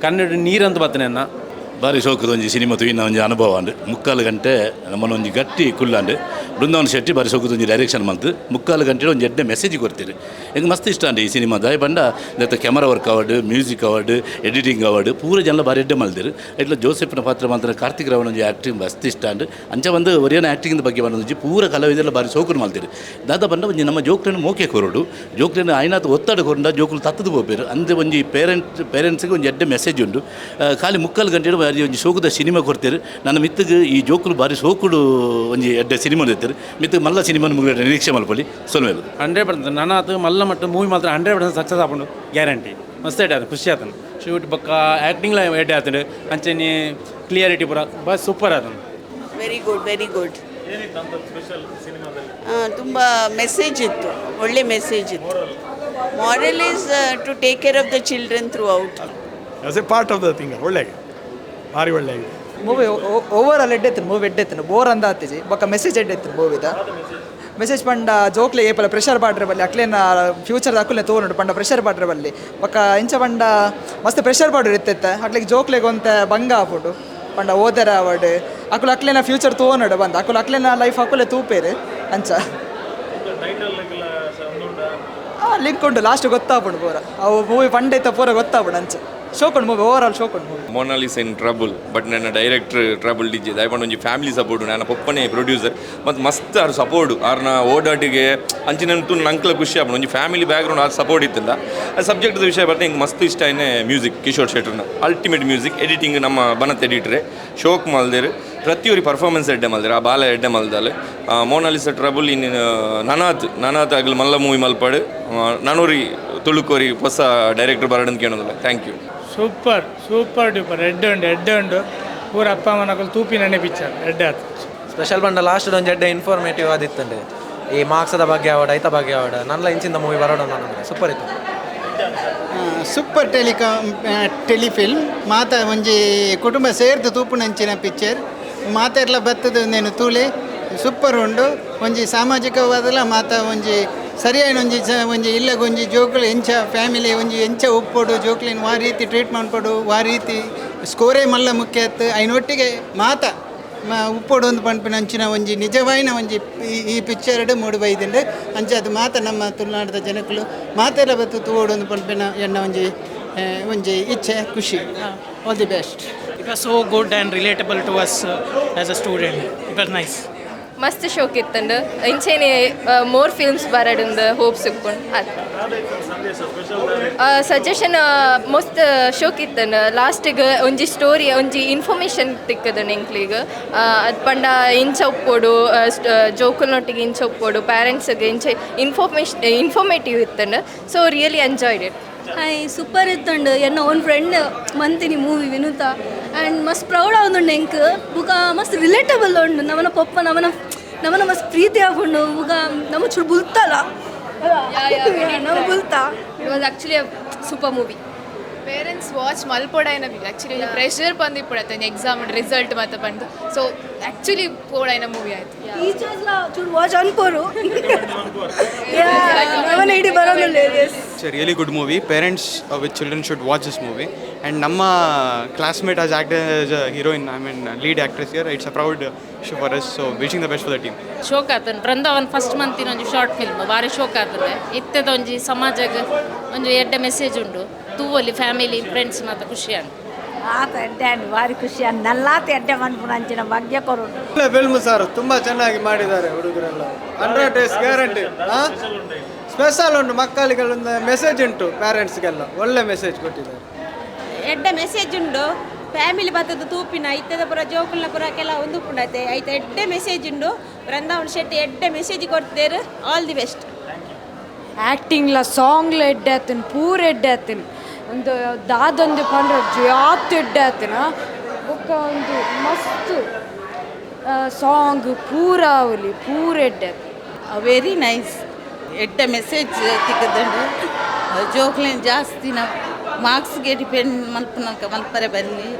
ಕನ್ನಡ ನೀರಂತ ಬತ್ತನೆ ಅನ್ನ. ಬಾರಿ ಶೋಕದ ಒಂಜಿ ಸಿನಿಮಾ ತೂಯಿನ ಒಂಜಿ ಅನುಭವ ಅಂಡ್ ಮುಕ್ಕಾಲು ಗಂಟೆ ನಮ್ಮನ ಒಂಜಿ ಗಟ್ಟಿ ಕುಲ್ಲಾಂಡ್. ಬೃಂದಾವನ ಶೆಟ್ಟಿ ಬಾರಿ ಶೋಕದ ಒಂಜಿ ಡೈರೆಕ್ಷನ್ ಮಲ್ತು ಮುಕ್ಕಾಲು ಗಂಟೆ ಒಂಜಿ ಎಡ್ಡೆ ಮೆಸೇಜ್ ಕೊಡ್ತೀರಿ. ಎಂಕ್ ಮಸ್ತ್ ಇಷ್ಟ ಅಂಡ್ ಈ ಸಿನಿಮಾ. ದಾಯ ಪಂಡ ದತ್ತ camera work award, music award, editing award ಪೂರ ಜನ ಬಾರಿ ಎಡ್ಡೆ ಮಲ್ದಿರು. ಇಟ್ಲ ಜೋಸೆಫ್ನ ಪಾತ್ರ ಮಾತ್ರ ಕಾರ್ತಿಕ್ ರಾವಣ ಒಂಜಿ ಆ್ಯಕ್ಟಿಂಗ್ ಮಸ್ತ್ ಇಷ್ಟ ಅಂಡ್. ಅಂಚ ಒಂದು ಒರಿಯನ ಆ್ಯಕ್ಟಿಂಗ್ ಬಗ್ಗೆ ಒಂಜಿ ಪೂರ ಕಲಾವಿದೆಲ್ಲ ಬಾರಿ ಸೋಕುನು ಮಲ್ದಿರು. ದಾದ ಪಂಡ ಒಂಜಿ ನಮ್ಮ ಜೋಕ್ಲೆನ ಮೋಕೆ ಕೊರಡು ಜೋಕ್ಲೆನ ಆಯ್ನಾತ್ ಒತ್ತಡ ಕೊರಂಡ ಜೋಕುಲು ತತ್ತದು ಪೋಪೇರು. ಅಂದ್ರೆ ಒಂಜಿ ಪೇರೆಂಟ್ಸ್ಗೆ ಒಂಜಿ ಎಡ್ಡೆ ಮೆಸೇಜ್ ಉಂಡು. ಖಾಲಿ ಮುಕ್ಕಾಲು ಗಂಟೆ ಬಾರಿ ಒಂಜಿ ಶೋಕುದ ಸಿನಿಮಾ ಕೊಡ್ತೇರು. ನನ್ನ ಮಿತ್ತಿಗೆ ಈ ಜೋಕುಲು ಬಾರಿ ಸೋಕುಡು ಒಂಜಿ ಎಡ್ಡೆ ಸಿನಿಮಾ ಇರ್ತಾರೆ. ಮಿತ್ತಿಗೆ ಮಲ್ಲ ಸಿನಿಮಾ ಮುಗಿದ ನಿರೀಕ್ಷೆ ಮಲ್ಪೊಲಿ ಸೊಲ್ಮೇಲು. 100% ನನ್ನ ಅದು ಮಲ್ಲ ಮಟ್ಟ ಮೂವಿ ಮಾತ್ರ 100% ಸಕ್ಸಸ್ ಆಪುಂಡು ಗ್ಯಾರಂಟಿ. ಮಸ್ತ್ ಎಡ್ಡೆ ಆತನು, ಖುಷಿ ಆತನು. ಶೂಟ್ ಬೊಕ್ಕ ಆ್ಯಕ್ಟಿಂಗ್ಲ ಎಡ್ಡೆ ಆತನು. ಅಂಚನೆ ಕ್ಲಿಯರಿಟಿ ಪೂರ ಬಸ್ ಸೂಪರ್ ಆತನು. Very good, very good. ಏನಿತ್ತು ಅಂತ ಸ್ಪೆಷಲ್ ಸಿನಿಮಾದಲ್ಲಿ? ತುಂಬ ಮೆಸೇಜ್ ಇತ್ತು, ಒಳ್ಳೆ ಮೆಸೇಜ್ ಇತ್ತು. Moral is to take care of the children throughout. As a part of the thing ಒಳ್ಳೆ ಆಗಿದೆ, ಭಾರಿ ಒಳ್ಳೆ ಆಗಿದೆ. ಮೂವಿ ಓವರ್ ಆಲ್ ಎಡ್ಡೆ ಇತ್ತು, ಮೂವಿ ಎಡ್ಡೆ ಇತ್ತು. ಬೋರ್ ಅಂದ ಆತಿಜಿ. ಬೊಕ್ಕ ಮೆಸೇಜ್ ಎಡ್ಡೆ ಇತ್ತು ಮೂವಿದ. ಮೆಸೇಜ್ ಪಂಡ ಜೋಕ್ಲೆ ಏಪಲ ಪ್ರೆಷರ್ ಪಾಡ್ರೆ ಬಲ್ಲಿ, ಅಕ್ಲೇನ ಫ್ಯೂಚರ್ ಅಕುಲೆ ತೋನುಡು ಪಂಡ ಪ್ರೆಷರ್ ಪಾಡ್ರೆ ಬಲ್ಲಿ. ಬೊಕ್ಕ ಇಂಚ ಪಂಡ ಮಸ್ತ್ ಪ್ರೆಷರ್ ಪಾಡ್ರು ಇತ್ತಿತ್ತ ಅಕ್ಲೆಗ್ ಜೋಕ್ಲೆಗ್ ಒಂತೆ ಬಂಗ ಆಪುಂಡು ಪಂಡ ಓದರ ಆವಡ್ ಅಕುಲು ಅಕ್ಲೇನ ಫ್ಯೂಚರ್ ತೋನಡು ಬಂದ ಅಕುಲು ಅಕ್ಲೇನ ಲೈಫ್ ಅಕುಲೆ ತೂಪೇರು ಅಂಚ. ಲಿಂಕ್ ಉಂಟು ಲಾಸ್ಟ್ ಗೊತ್ತಾಪುಂಡು ಪೂರ. ಅವು ಮೂವಿ ಪಂಡ ಇತ್ತ ಪೂರ ಗೊತ್ತಾಪುಂಡು ಅಂಚ. ಶೋಕುಂಡು ಮೂವಿ, ಓವರ್ ಆಲ್ ಶೋಕುಂಡು movie. Mona Lisa in trouble but ನನ್ನ ಡೈರೆಕ್ಟರ್ ಟ್ರಬಲ್ ಡಿಜೆ ದಯಪಂಡ ಒಂಜಿ ಫ್ಯಾಮಿಲಿ ಸಪೋರ್ಟ್ ನನ್ನ ಪೊಪ್ಪನೇ ಪ್ರೊಡ್ಯೂಸರ್ ಮತ್ತು ಮಸ್ತ್ ಆರ್ ಸಪೋರ್ಟ್ ಆರ್ನ ಓಡಾಟಿಗೆ ಅಂಚಿನ ನಂಕ್ಲ ಖುಷಿ ಆಪುಂಡು. ಒಂಜಿ ಫ್ಯಾಮಿಲಿ ಬ್ಯಾಕ್ಗ್ರೌಂಡ್ ಆರ್ ಸಪೋರ್ಟ್ ಇತ್ತಿಲ್ಲ. ಆ ಸಬ್ಜೆಕ್ಟ್ದ ವಿಷಯ ಬರ್ತದೆ. ಹಿಂಗೆ ಮಸ್ತ್ ಇಷ್ಟ ಆಯ್ನೆ ಮ್ಯೂಸಿಕ್ ಕಿಶೋರ್ ಶೆಟ್ಟರ್ನ ಅಲ್ಟಿಮೇಟ್ ಮ್ಯೂಸಿಕ್ ಎಡಿಟಿಂಗ್ ನಮ್ಮ ಬನತ್ ಎಡಿಟ್ರೆ ಶೋಕ್ ಮಲ್ದೇರು. ಪ್ರತಿಯೊರಿ ಪರ್ಫಾರ್ಮೆನ್ಸ್ ಎಡ್ಡೆ ಮಲ್ದೇರು, ಆ ಬಾಲ ಎಡ್ಡೆ ಮಲ್ದಾಲೆ. ಮೊನಾಲಿಸಾ ಟ್ರಬಲ್ ಇನ್ ನನಾತ್ ನನಾತ್ ಆಗಲು ಮಲ್ಲ ಮೂವಿ ಮಲ್ಪಾಡು ನಾನೂರಿ ತುಳುಕೋರಿ ಹೊಸ ಡೈರೆಕ್ಟರ್ ಬರಡನ್ ಕೇಳೋದಿಲ್ಲ. Thank you. Super super duper ಎಡ್ಡೆ ಉಂಡು, ಎಡ್ಡೆ ಉಂಡು. ಪೂರ ಅಪ್ಪ ಅಮ್ಮನಕುಲು ತೂಪಿನನೆ ಪಿಕ್ಚರ್ ಎಡ್ಡೆ ಆತು. ಸ್ಪೆಷಲ್ ಬಂಡ ಲಾಸ್ಟ್ ಒಂಜಿ ಎಡ್ಡೆ ಇನ್ಫಾರ್ಮೇಟಿವ್ ಆದಿತ್ತಂಡೆ. ಈ ಮಾರ್ಕ್ಸದ ಬಗ್ಗೆ ಆವಡ ಐತ ಬಗ್ಗೆ ಆವಡ ನನ್ನ ಇಂಚಿಂದ ಮೂವಿ ಬರೋಣ ನಾನು ಸೂಪರ್ ಇತ್ತು. ಸೂಪರ್ ಟೆಲಿಫಿಲ್ಮ್ ಮಾತ ಒಂಜಿ ಕುಟುಂಬ ಸೇರ್ದು ತೂಪುನಂಚಿನ ಪಿಕ್ಚರ್ ಮಾತೆರ್ಲ ಬತ್ತದ ನೇನು ತೂಲೆ ಸೂಪರ್ ಉಂಡು. ಒಂಜಿ ಸಾಮಾಜಿಕವಾದಲ ಮಾತ ಒಂಜಿ ಸರಿಯಾದ ಒಂಜಿ ಒಂಜಿ ಇಲ್ಲಗೊಂಜಿ ಜೋಕುಲು ಎಂಚ ಫ್ಯಾಮಿಲಿ ಒಂಜಿ ಎಂಚ ಉಪ್ಪೊಡು ಜೋಕ್ಲಿನ ವಾ ರೀತಿ ಟ್ರೀಟ್ಮೆಂಟ್ ಪಡು ವಾ ರೀತಿ ಸ್ಕೋರೇ ಮಲ್ಲ ಮುಖ್ಯ ಅತ್ತು ಐನೊಟ್ಟಿಗೆ ಮಾತ ಉಪ್ಪೊಡು ಒಂದು ಪನ್ಪಿನ ಅಂಚಿನ ಒಂಜಿ ನಿಜವಾಯಿನ ಒಂಜಿ ಈ ಪಿಕ್ಚರ್ಡ್ ಮೂಡು ಬೈದಿಂಡು. ಅಂಚ ಅದು ಮಾತ ನಮ್ಮ ತುಳುನಾಡದ ಜನಕುಲು ಮಾತೆಲ್ಲ ಬತ್ತು ತೂವೊಡು ಒಂದು ಪನ್ಪಿನ ಎನ್ನ ಒಂಜಿ ಒಂಜಿ ಇಚ್ಛೆ ಖುಷಿ. All the best. It was so good and relatable to us as a student. It was nice. ಮಸ್ತ್ ಶೋಕ್ ಇತ್ತಂಡು ಇಂಚೆನೆ ಮೋರ್ ಫಿಲ್ಮ್ಸ್ ಬರಡುಂದು ಹೋಪ್ಸ್ ಇಪ್ಪುಂಡು ಅದು ಸಜೆಷನ್ ಮಸ್ತ್ ಶೋಕ್ ಇತ್ತಂಡು ಲಾಸ್ಟಿಗೆ ಒಂಜಿ ಸ್ಟೋರಿ ಒಂಜಿ ಇನ್ಫಾರ್ಮೇಷನ್ ತಿಕ್ಕದನು ಎಂಕ್ಲಿಗ್ ಅದು ಪಂಡ ಇಂಚ ಒಪ್ಪೊಡು ಜೋಕುಲ್ನೊಟ್ಟಿಗೆ ಇಂಚ ಒಪ್ಪೊಡು ಪ್ಯಾರೆಂಟ್ಸ್ಗೆ ಇಂಚ ಇನ್ಫಾರ್ಮೇಟಿವ್ ಇತ್ತಂಡು so really enjoyed it. Hi super ಇತ್ತುಂಡು ಎನ್ನ ಓನ್ ಫ್ರೆಂಡ್ ಮಂತಿನಿ ಮೂವಿ ವಿನುತಾ ಆ್ಯಂಡ್ ಮಸ್ತ್ ಪ್ರೌಡ್ ಆವೊಂದುಂಡು ಎಂಕ್ ಬುಕ ಮಸ್ತ್ ರಿಲೇಟಬಲ್ ಉಂಡು ನಮನ ಪೊಪ್ಪ ನಮನ ನಮನ ಮಸ್ತ್ ಪ್ರೀತಿ ಆಪುಂಡು ಬುಕ ನಮ ಚೂರು ಬುಲ್ತಲ ನಮ ಬುಲ್ತಾ. It was actually a super movie. Parents watch ಮಲ್ಪೊಡಾಯಿನ actually pressure ಬಂದಿಪ್ಪುಡತ್ತೆ exam result ಮಾತ ಬಂದು ಸೊ ಆ್ಯಕ್ಚುಲಿ ಪೋಡಾಯಿನ ಮೂವಿ ಆಯ್ತು. ಟೀಚರ್ಸ್ಲ ಚೂರು ವಾಚ್ ಅನ್ಪೋರು ನಮನ ಇಡೀ ಬರೋದಿಲ್ಲ. It's a really good movie. Parents with children should watch this movie. And Namma classmate has acted as a heroine, I mean lead actress here. It's a proud show for us. So wishing the best for the team. ಶೋಕ್ ಆತನ Brindavan first ಮಂತಿನ ಒಂಜಿ short film ಬಾರಿ ಶೋಕ್ ಆತದೆ ಇತ್ತೆದ ಒಂಜಿ ಸಮಾಜಗ್ ಒಂಜಿ ಎಡ್ಡೆ message ಉಂಡು ತೂವೊಲಿ ಫ್ಯಾಮಿಲಿ ಫ್ರೆಂಡ್ಸ್ ಮಾತ ಖುಷಿ ಆಂಡ್ ಆತ ಎಡ್ಡೆ ಆಂಡ್ ಬಾರಿ ಖುಷಿ ಆಂಡ್ ನಲ್ಲಾತ ಎಡ್ಡೆ ಮನ್ಪುನ ಅಂಚಿನ ಭಾಗ್ಯ ಕೊರೊಡು. ಒಳ್ಳೆ ಫಿಲ್ಮ್ ಸರ್, ತುಂಬ ಚೆನ್ನಾಗಿ ಮಾಡಿದ್ದಾರೆ ಹುಡುಗರೆಲ್ಲ. 100 days guarantee. Special ಉಂಟು, ಮಕ್ಕಳಿಗೆಲ್ಲ ಮೆಸೇಜ್ ಉಂಟು, ಪೇರೆಂಟ್ಸ್ಗೆಲ್ಲ ಒಳ್ಳೆ ಮೆಸೇಜ್ ಕೊಟ್ಟಿದ್ದಾರೆ. ಎಡ್ಡೆ ಮೆಸೇಜ್ ಉಂಡು, ಫ್ಯಾಮಿಲಿ ಬತ್ತದ ತೂಪಿನ ಇತ್ತದ ಪುರ ಜೋಕುಲ್ನ ಪುರ ಕೆಲ ಒಂದು ಉಪ್ಪುಂಡತೆ ಐತ ಎಡ್ಡೆ ಮೆಸೇಜ್ ಉಂಡು. ಬೃಂದಾವನ್ ಶೆಟ್ಟಿ ಎಡ್ಡೆ ಮೆಸೇಜ್ ಕೊಡ್ತೇರು. All the best. ಆ್ಯಕ್ಟಿಂಗ್ಲ ಸಾಂಗ್ಲ ಎಡ್ಡೆ ಆತನ, ಪೂರ ಎಡ್ಡೆ ಆತನ, ಒಂದು ದಾದೊಂದು ಪಂಡ್ರ ಜಾತ್ ಎಡ್ಡೆ ಆತನ ಬೊಕ್ಕ ಒಂದು ಮಸ್ತ್ ಸಾಂಗ್ ಪೂರ ಅವಲಿ ಪೂರ ಎಡ್ಡೆ ಆತನ. ವೆರಿ ನೈಸ್ ಎಡ್ಡೆ ಮೆಸೇಜ್ ತಿಕ್ಕದಂಡು. ಜೋಕ್ಲೇನ್ ಜಾಸ್ತಿ ನಾವು ಮಾರ್ಕ್ಸ್ಗೆ ಡಿಪೆಂಡ್ ಮಲ್ಪನಕ ಮಲ್ಪರೆ ಬರಲಿ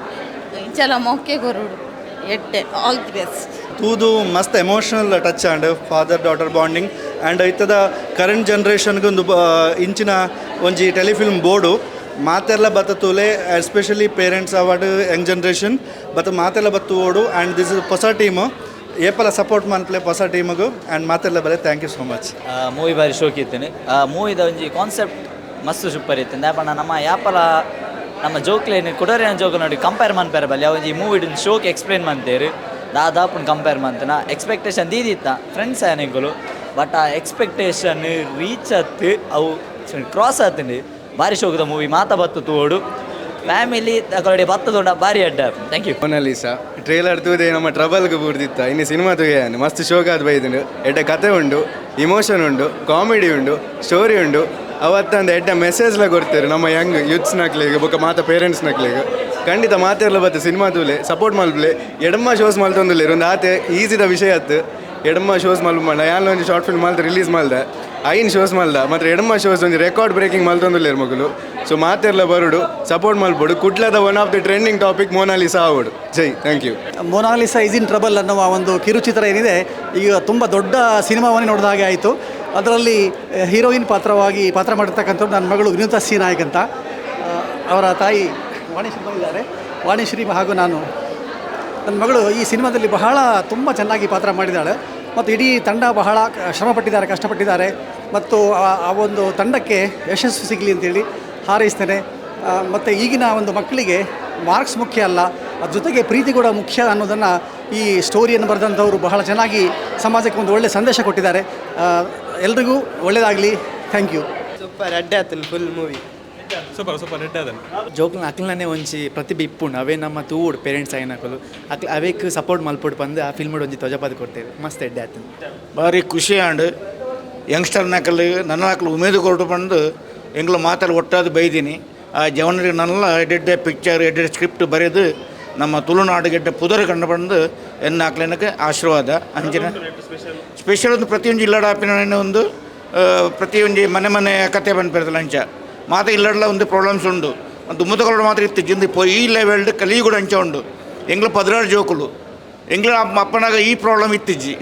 ಇಂಚಲ ಮೊಕ್ಕೆ ಕೊರಡು ಎಡ್ಡೆ. All the best. ತೂದು ಮಸ್ತ್ emotional touch and father daughter bonding and ಇತ್ತದ ಕರೆಂಟ್ ಜನ್ರೇಷನ್ಗೆ ಒಂದು ಇಂಚಿನ ಒಂಜಿ ಟೆಲಿಫಿಲ್ಮ್ ಬೋರ್ಡು ಮಾತೆಲ್ಲ ಬತ್ತ ತೂಲೆ especially parents award young generation ಬತ್ತ ಮಾತೆಲ್ಲ ಬತ್ತು ಓಡು ಆ್ಯಂಡ್ this is ಹೊಸ ಟೀಮು ಏಪಲ ಸಪೋರ್ಟ್ ಮನ್ಪ್ಲೆ ಹೊಸ ಟೀಮಿಗೂ ಆ್ಯಂಡ್ ಮಾತೆಲ್ಲ ಬಲೆ. Thank you so much. Movie ಬಾರಿ ಶೋಕ್ ಇತ್ತೇನೆ. ಮೂವಿದ ಒಂಜಿ ಕಾನ್ಸೆಪ್ಟ್ ಮಸ್ತ್ ಸೂಪರ್ ಇತ್ತು. ದಾಪಣ್ಣ ನಮ್ಮ ಯಾಪಲ ನಮ್ಮ ಜೋಕ್ಲೇನು ಕುಡೋರಿನ ಜೋಕ್ ನೋಡಿ ಕಂಪೇರ್ ಮನ್ಪೇರ ಬಲ್ಲಿ ಒಂಜಿ ಮೂವಿ ಶೋಕ್ ಎಕ್ಸ್ಪ್ಲೇನ್ ಮಂತೇರು ದಾದಾಪುನ್ ಕಂಪೇರ್ ಮಂತನ ಎಕ್ಸ್ಪೆಕ್ಟೇಷನ್ ದೀದಿತ್ತ ಫ್ರೆಂಡ್ಸ್ ಆನೆಂಕುಲು ಬಟ್ ಆ ಎಕ್ಸ್ಪೆಕ್ಟೇಷನ್ ರೀಚ್ ಆತು ಅವು ಕ್ರಾಸ್ ಆತಂడి. ಭಾರಿ ಶೋಕದ ಮೂವಿ ಮಾತಾ ಬತ್ತು ತೋಡು ಫ್ಯಾಮಿಲಿ ತಗೊಳ್ಳಿ ಬತ್ತದೊಂಡ ಭಾರಿ ಅಡ್ಡ. Thank you. Mona Lisa trailer ತೂದೆ ನಮ್ಮ ಟ್ರಬಲ್ಗೆ ಬೂರ್ದಿತ್ತ ಇನ್ನು ಸಿನಿಮಾ ತೂಯಾನು ಮಸ್ತ್ ಶೋಕ್ ಆದ್ ಬೈದುಂಡು. ಎಡ್ಡೆ ಕತೆ ಉಂಡು, ಇಮೋಷನ್ ಉಂಡು, ಕಾಮಿಡಿ ಉಂಡು, ಸ್ಟೋರಿ ಉಂಡು. ಅವತ್ತೊಂದು ಎಡ್ಡೆ ಮೆಸೇಜ್ಲ ಕೊಡ್ತಾರೆ ನಮ್ಮ ಯಂಗ್ ಯೂತ್ಸ್ ನಕ್ಲಿಗೆ ಬೊಕ್ಕ ಮಾತ ಪೇರೆಂಟ್ಸ್ ನಕ್ಲಿಗೆ. ಖಂಡಿತ ಮಾತೆರ್ಲ ಬತ್ತು ಸಿನಿಮಾ ತೂಲೆ ಸಪೋರ್ಟ್ ಮಲ್ಪ್ಲೆ. ಎಡಮ್ಮ ಶೋಸ್ ಮಲ್ತೊಂದುಲ್ಲೆರ್ ಒಂದು ಆತೆ ಈಸಿದ ವಿಷಯ ಆತು. ಎಡಮ್ಮ ಶೋಸ್ ಮಲ್ಪ ಯಾನ್ ಒಂಜಿ ಶಾರ್ಟ್ ಫಿಲ್ಮ್ ಮಲ್ತ ರಿಲೀಸ್ ಮಲ್ದ 5 ಶೋಸ್ ಮಲ್ದ ಮಾತ್ರ ಎಡಮ್ಮ ಶೋಸ್ ಒಂಜಿ ರೆಕಾರ್ಡ್ ಬ್ರೇಕಿಂಗ್ ಮಲ್ತೊಂದುಲ್ಲೆರ್ ಮಗುಲು. ಸೊ ಮಾತೆರ್ಲ ಬರುಡು ಸಪೋರ್ಟ್ ಮಲ್ಪೊಡು. ಕುಡ್ಲದ one of the trending topic Mona Lisa ಆವಡು. Jai. Thank you. Mona Lisa is in trouble ಅನ್ನುವ ಒಂದು ಕಿರುಚಿತ್ರ ಏನಿದೆ ಈಗ ತುಂಬ ದೊಡ್ಡ ಸಿನಿಮಾವನ್ನೇ ನೋಡಿದ ಹಾಗೆ ಆಯಿತು. ಅದರಲ್ಲಿ ಹೀರೋಯಿನ್ ಪಾತ್ರವಾಗಿ ಪಾತ್ರ ಮಾಡಿರ್ತಕ್ಕಂಥವ್ರು ನನ್ನ ಮಗಳು ವಿನುತಾ ಸಿ ನಾಯಕ್ ಅಂತ. ಅವರ ತಾಯಿ ವಾಣಿಶ್ರೀ ಬಂದಿದ್ದಾರೆ. ವಾಣಿಶ್ರೀ ಹಾಗೂ ನಾನು. ನನ್ನ ಮಗಳು ಈ ಸಿನಿಮಾದಲ್ಲಿ ಬಹಳ ತುಂಬ ಚೆನ್ನಾಗಿ ಪಾತ್ರ ಮಾಡಿದ್ದಾಳೆ ಮತ್ತು ಇಡೀ ತಂಡ ಬಹಳ ಶ್ರಮಪಟ್ಟಿದ್ದಾರೆ, ಕಷ್ಟಪಟ್ಟಿದ್ದಾರೆ ಮತ್ತು ಆ ಒಂದು ತಂಡಕ್ಕೆ ಯಶಸ್ಸು ಸಿಗಲಿ ಅಂತೇಳಿ ಹಾರೈಸ್ತೇನೆ. ಮತ್ತು ಈಗಿನ ಒಂದು ಮಕ್ಕಳಿಗೆ ಮಾರ್ಕ್ಸ್ ಮುಖ್ಯ ಅಲ್ಲ, ಅದ್ರ ಜೊತೆಗೆ ಪ್ರೀತಿ ಕೂಡ ಮುಖ್ಯ ಅನ್ನೋದನ್ನು ಈ ಸ್ಟೋರಿಯನ್ನು ಬರೆದಂಥವರು ಬಹಳ ಚೆನ್ನಾಗಿ ಸಮಾಜಕ್ಕೆ ಒಂದು ಒಳ್ಳೆಯ ಸಂದೇಶ ಕೊಟ್ಟಿದ್ದಾರೆ. ಎಲ್ರಿಗೂ ಒಳ್ಳೆಯದಾಗಲಿ. Thank you. Super ಅಡ್ಡೆ ಆತನ full movie. Super super ಎಡ್ಡೆ ಆತನ. ಜೋಕ್ನ ಅಕ್ಲನೇ ಒಂಜಿ ಪ್ರತಿಭೆ ಇಪ್ಪುಂಡು ಅವೇ ನಮ್ಮ ತೂವೊಡು ಪೇರೆಂಟ್ಸ್ ಆಯಿನಕುಲು ಅಕ್ಲ ಅವೇಕ್ ಸಪೋರ್ಟ್ ಮಲ್ಪೊಡು ಪಂದ್ ಆ ಫಿಲ್ಮ್ ಒಂಜಿ ತೊಜಪಾದ್ ಕೊಡ್ತೇವೆ. ಮಸ್ತ್ ಎಡ್ಡೆ ಆತನ. ಭಾರಿ ಖುಷಿ ಆಂಡ್ ಯಂಗ್ಸ್ಟರ್ ನಕಲು ನನ್ನ ಅಕ್ಲು ಉಮೇದು ಕೊರಟು ಬಂದು ಎಂಗ್ಲ ಮಾತಾಡಿ ಒಟ್ಟಾದ ಬೈದೀನಿ. ಆ ಜವನರಿಗೆ ನನ್ನೆಲ್ಲ ಎಡ್ಡೆಡ್ಡೆ ಪಿಕ್ಚರ್ ಎಡ್ಡೆಡ್ಡೆ ಸ್ಕ್ರಿಪ್ಟ್ ಬರೆದು ನಮ್ಮ ತುಳುನಾಡಿಗೆಡ್ಡೆ ಪುದರ್ ಕಂಡು ಬಂದು ಎನ್ನ ಆಕ್ಲೇನಕ್ಕೆ ಆಶೀರ್ವಾದ. ಅಂಚಿನ ಸ್ಪೆಷಲ್ ಒಂದು ಪ್ರತಿಯೊಂದು ಇಲ್ಲಡ ಆಪಿನ ಒಂದು ಪ್ರತಿಯೊಂದು ಮನೆ ಮನೆ ಕತೆ ಬಂದ್ಪಿರ್ತಲ್ಲ ಅಂಚ ಮಾತ ಇಲ್ಲಡಲ ಒಂದು ಪ್ರಾಬ್ಲಮ್ಸ್ ಉಂಡು ಒಂದು ಮುದಗಳು ಮಾತ್ರ ಇತ್ತು ಜಿಂದ ಈ ಲೆವೆಲ್ಡ್ ಕಲಿಯುಗೂಡ ಅಂಚ ಉಂಡು. ಎಂಗ್ಲ 16 ಜೋಕುಲು ಎಂಗ್ಲ ಅಪ್ಪನಾಗ ಈ ಪ್ರಾಬ್ಲಮ್ ಇತ್ತಿಜ್ಜಿ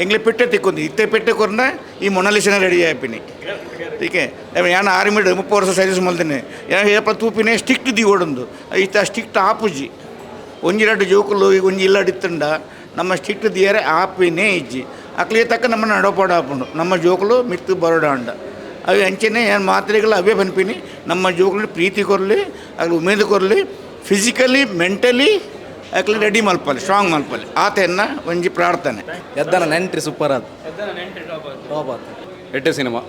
ಎಂಗ್ಲ ಪೆಟ್ಟೆ ತಿಕ್ಕೊಂದು ಇತ್ತೆ ಪೆಟ್ಟೆ ಕೊರ್ನ ಈ ಮೊನಾಲಿಸನ ರೆಡಿ ಆಯ್ಪಿನಿ. ಟೀಕೆ ಯಾನ ಆರ್ಮಿಡ್ 30 ವರ್ಷ ಸರ್ವಿಸ್ ಮಲ್ದಿನಿ ಏಪ ತೂಪಿನೇ ಸ್ಟಿಕ್ಟ್ the ಓಡೊಂದು ಇತ್ತ ಸ್ಟಿಕ್ಟ್ ಆಪುಜಿ ಒಂಜಿ ಎರಡು ಜೋಕುಲು ಈಗ ಒಂಜಿ ಇಲ್ಲಡಿತ್ತಂಡ ನಮ್ಮ ಸ್ಟಿಕ್ಟ್ ದಿಯರೆ ಆಪಿನೇ ಇಜ್ಜಿ ಅಕ್ಲಿಗೆ ತಕ್ಕ ನಮ್ಮ ನಡಪಾಡ ಆಪುಂಡು ನಮ್ಮ ಜೋಕುಲು ಮಿತ್ತು ಬರೋಡ ಅಂಡ ಅವೆ ಅಂಚೆನೆ ಏನು ಮಾತ್ರೆಗಳು ಅವೇ ಬನ್ಪಿನಿ ನಮ್ಮ ಜೋಕುಲು ಪ್ರೀತಿ ಕೊರಲಿ ಅಗ್ಲು ಉಮೇದು ಕೊರಲಿ ಫಿಸಿಕಲಿ ಮೆಂಟಲಿ ಅಕ್ಲೆ ರೆಡಿ ಮಲ್ಪಲ್ಲಿ ಸ್ಟ್ರಾಂಗ್ ಮಲ್ಪಲ್ಲಿ ಆತೆನ್ನ ಒಂಜಿ ಪ್ರಾರ್ಥನೆ. ಎದ್ದನ ಎಂಟ್ರಿ ಸೂಪರ್ ಆದ ಟಾಪ್ ಆತ. ಎಡ್ಡೆ ಸಿನಿಮಾ.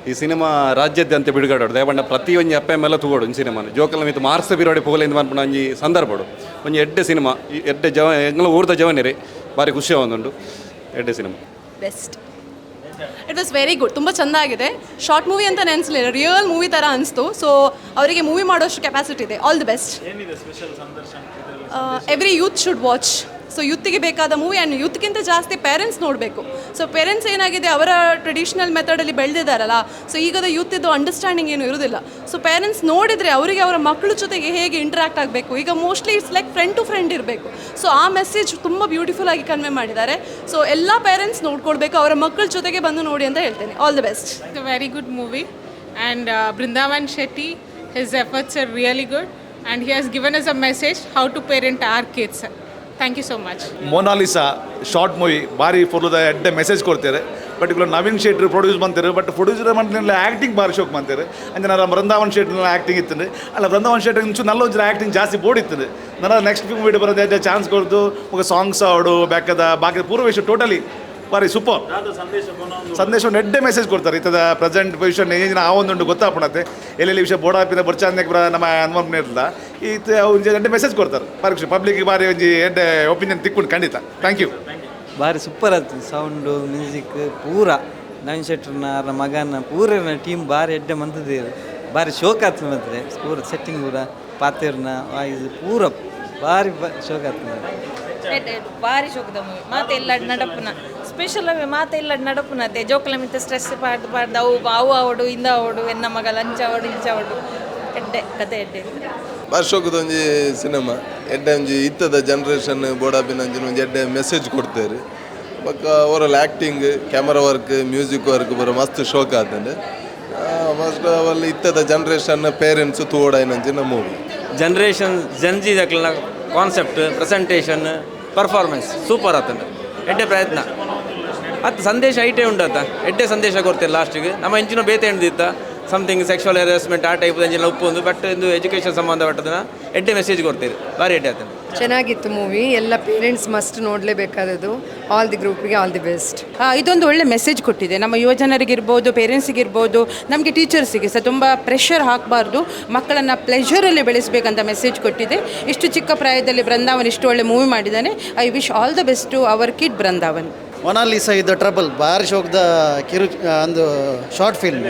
ಈ ಸಿನಿಮಾ ರಾಜ್ಯಾದ್ಯಂತ ಬಿಡುಗಡೆ ದಯಪಂಡ ಪ್ರತಿಯೊಂಜಿ ಅಪ್ಪೆ ಮೇಲೆ ತೂಗೋಡು ಒಂಜಿ ಸಿನಿಮಾನು ಜೋಕಲ್ ಮಿತ್ತು ಮಾರ್ಸ ಬಿರೋಡೆ ಪೋಲೆಂದು ಪನ್ಪುನ ಒಂಜಿ ಸಂದರ್ಭಡು ಒಂಜಿ ಎಡ್ಡೆ ಸಿನಿಮಾ. ಈ ಎಡ್ಡೆ ಜವ ಎಂಗ್ಲ ಊರ್ದ ಜವನಿರಿ ಭಾರಿ ಖುಷಿ ಆವೊಂದುಂಡು ಎಡ್ಡೆ cinema. Best. It was very good. ತುಂಬ ಚೆನ್ನಾಗಿದೆ. ಶಾರ್ಟ್ ಮೂವಿ ಅಂತ ನೆನೆಸಲಿಲ್ಲ, ರಿಯಲ್ ಮೂವಿ ಥರ ಅನಿಸ್ತು. ಸೊ ಅವರಿಗೆ ಮೂವಿ ಮಾಡೋಷ್ಟು ಕೆಪಾಸಿಟಿ ಇದೆ. All the best. Every youth should watch. So ಯೂತಿಗೆ ಬೇಕಾದ ಮೂವಿ ಆ್ಯಂಡ್ ಯೂತ್ಗಿಂತ ಜಾಸ್ತಿ ಪೇರೆಂಟ್ಸ್ ನೋಡಬೇಕು. ಸೊ ಪೇರೆಂಟ್ಸ್ ಏನಾಗಿದೆ, ಅವರ ಟ್ರೆಡಿಷ್ನಲ್ ಮೆಥಡಲ್ಲಿ ಬೆಳೆದಿದ್ದಾರಲ್ಲ, ಸೊ ಈಗದ ಯೂತಿದ್ದು ಅಂಡರ್ಸ್ಟ್ಯಾಂಡಿಂಗ್ ಏನು ಇರೋದಿಲ್ಲ. ಸೊ ಪೇರೆಂಟ್ಸ್ ನೋಡಿದರೆ ಅವರಿಗೆ ಅವರ ಮಕ್ಕಳ ಜೊತೆಗೆ ಹೇಗೆ ಇಂಟ್ರ್ಯಾಕ್ಟ್ ಆಗಬೇಕು, ಈಗ mostly it's like friend to friend ಇರಬೇಕು. ಸೊ ಆ ಮೆಸೇಜ್ ತುಂಬ ಬ್ಯೂಟಿಫುಲ್ ಆಗಿ ಕನ್ವೆ ಮಾಡಿದ್ದಾರೆ. ಸೊ ಎಲ್ಲ ಪೇರೆಂಟ್ಸ್ ನೋಡ್ಕೊಳ್ಬೇಕು, ಅವರ ಮಕ್ಕಳ ಜೊತೆಗೆ ಬಂದು ನೋಡಿ ಅಂತ ಹೇಳ್ತೇನೆ. All the best. It's a very good movie and Brindavan Shetty, his efforts are really good and he has given us a message how to parent our kids. Thank you so much. Monalisa short movie ಭಾರಿ ಫುಲ್ದ ಎಡ್ಡೆ message ಕೊಡ್ತಾರೆ. Particular Naveen Shetty produce ಬಂತಾರೆ, but producer ಮಂತ್ಲಿಲ್ಲ acting ಭಾರಿ ಶೋಕ್ ಮಂತಾರೆ. ಅಂದ್ರೆ ನಾನು Brindavan ಶೆಟ್ಟಿನ acting ಇತ್ತು ಅಲ್ಲ, ಬೃಂದಾವನ್ ಶೆಟ್ಟಿ ಇಂಚು ನಲ್ಲ ಒಂಚೂರು ಆ್ಯಕ್ಟಿಂಗ್ ಜಾಸ್ತಿ ಬೋರ್ಡ್ ಇತ್ತು. ನನ್ನ ನೆಕ್ಸ್ಟ್ ಮೂವಿ ಬರೋದು ಚಾನ್ಸ್ ಕೊಡ್ತು. ఒక ಸಾಂಗ್ಸ್ ಆಡು ಬ್ಯಾಕದ ಬಾಕಿ ಪೂರ್ವೇಶ ಟೋಟಲಿ ಭಾರಿ ಸೂಪರ್ ಸಂದೇಶ ಎಡ್ಡೆ ಮೆಸೇಜ್ ಕೊಡ್ತಾರೆ. ಇತ್ತದ ಪ್ರೆಸೆಂಟ್ ಪೊಸಿಷನ್ ಏನೇನು ಆ ಒಂದುಂಟು ಗೊತ್ತಾಪಣತ್ತೆ ಎಲ್ಲೆಲ್ಲಿ ವಿಷಯ ಬೋಡಾಪಿನ ಬೊರ್ಚಾಂದೆ ನಮ್ಮ ಅನುಭವ ಇರಲ್ಲ ಈತ ಒಂಜಿ ಎಡ್ಡೆ ಮೆಸೇಜ್ ಕೊಡ್ತಾರೆ. ಭಾರಿ ಪಬ್ಲಿಕ್ ಭಾರಿ ಒಂಜಿ ಎಡ್ಡೆ ಒಪಿನಿಯನ್ ತಿಕ್ಕೊಂಡು ಖಂಡಿತ. Thank you. ಭಾರಿ ಸೂಪರ್ ಆಯ್ತು. ಸೌಂಡು ಮ್ಯೂಸಿಕ್ ಪೂರ ನವೀನ್ ಶೆಟ್ಟರ್ನ ಅವರ ಮಗನ ಪೂರ ಟೀಮ್ ಭಾರಿ ಎಡ್ಡೆ ಮಂತದೇರು. ಭಾರಿ ಶೋಕ್ ಆಯ್ತು ಮಾತ್ರ. ಪೂರ ಸೆಟ್ಟಿಂಗ್ ಪೂರ ಪಾತೇರ್ನ ವಾಯ್ಸ್ ಪೂರ ಭಾರಿ ಶೋಕ್ ಆಯ್ತು. ಭಾರಿ ಶೋಕದ ಮೂವಿ. ಮಾತೆ ಇಲ್ಲ ನಡಪುನ ಸ್ಪೆಷಲ್ ಅವೇ ಮಾತೆ ಇಲ್ಲ ನಡಪುನತೆ ಜೋಕುಲ ಮಿತ್ತ ಸ್ಟ್ರೆಸ್ ಪಾಡ್ದು ಪಾಡ್ದು ಅವು ಅವು ಅವಡು ಇಂದ ಅವಡು ಎನ್ನ ಮಗ ಲಂಚ ಅವಡು ಇಂಚ ಅವಡು ಎಡ್ಡೆ ಕತೆ ಎಡ್ಡೆ. ಭಾರಿ ಶೋಕದ ಒಂಜಿ ಸಿನಿಮಾ ಎಡ್ಡೆ ಒಂಜಿ ಇತ್ತದ ಜನ್ರೇಷನ್ ಬೋಡಾಪಿನ ಅಂಚಿನ ಒಂಜಿ ಎಡ್ಡೆ ಮೆಸೇಜ್ ಕೊಡ್ತಾರೆ. ಬೊಕ್ಕ overall acting, camera work, music work ಬರೋ ಮಸ್ತ್ ಶೋಕ್ ಆತಂಡೆ. ಮಸ್ತ್ ಅವಲ್ಲಿ ಇತ್ತದ ಜನ್ರೇಷನ್ ಪೇರೆಂಟ್ಸ್ ತೂವೊಡಾಯಿನಂಚಿನ ಮೂವಿ. ಜನರೇಷನ್ ಜನ್ಜಿ ದಕ್ಲನ ಕಾನ್ಸೆಪ್ಟ್, ಪ್ರೆಸೆಂಟೇಷನ್, ಪರ್ಫಾರ್ಮೆನ್ಸ್ ಸೂಪರ್ ಆತಂಡು. ಎಡ್ಡೆ ಪ್ರಯತ್ನ ಅತ್ತು ಸಂದೇಶ ಐಟೇ ಉಂಡತ್ತ ಎಡ್ಡೆ ಸಂದೇಶ ಕೊಡ್ತೇವೆ ಲಾಸ್ಟಿಗೆ. ನಮ್ಮ ಇಂಚಿನ ಬೇತೆ ಉಂಡಿತ್ತ ಸಮಥಿಂಗ್ ಸೆಕ್ಷುವಲ್ ಹ್ಯಾರಾಸ್ಮೆಂಟ್ ಆ ಟೈಪ್ ಅಂಚಿನ ಉಪ್ಪು ಒಂದು, ಬಟ್ ಇದು ಎಜುಕೇಷನ್ ಸಂಬಂಧಪಟ್ಟದನ್ನ ಎಡ್ಡೆ ಮೆಸೇಜ್ ಕೊಡ್ತೀರಿ. ಭಾರಿ ಎಡ್ಡೆ ಆತಂಡು. ಚೆನ್ನಾಗಿತ್ತು ಮೂವಿ. ಎಲ್ಲ ಪೇರೆಂಟ್ಸ್ ಮಸ್ಟ್ ನೋಡಲೇಬೇಕಾದದ್ದು. ಆಲ್ the ಗ್ರೂಪ್ಗೆ ಆಲ್ the best. ಇದೊಂದು ಒಳ್ಳೆ ಮೆಸೇಜ್ ಕೊಟ್ಟಿದೆ ನಮ್ಮ ಯುವಜನರಿಗಿರ್ಬೋದು, ಪೇರೆಂಟ್ಸಿಗಿರ್ಬೋದು, ನಮಗೆ ಟೀಚರ್ಸಿಗೆ ಸಹ ತುಂಬ ಪ್ರೆಷರ್ ಹಾಕಬಾರ್ದು, ಮಕ್ಕಳನ್ನು ಪ್ಲೆಷರಲ್ಲಿ ಬೆಳೆಸಬೇಕಂತ ಮೆಸೇಜ್ ಕೊಟ್ಟಿದೆ. ಇಷ್ಟು ಚಿಕ್ಕ ಪ್ರಾಯದಲ್ಲಿ ಬೃಂದಾವನ್ ಇಷ್ಟು ಒಳ್ಳೆ ಮೂವಿ ಮಾಡಿದ್ದಾನೆ. I wish all the best to our kid Brindavan. Monalisa ಇದ್ದ ಟ್ರಬಲ್ ಭಾರಿ ಶೋಕದ ಕಿರು ಒಂದು ಶಾರ್ಟ್ ಫಿಲ್ಮ್.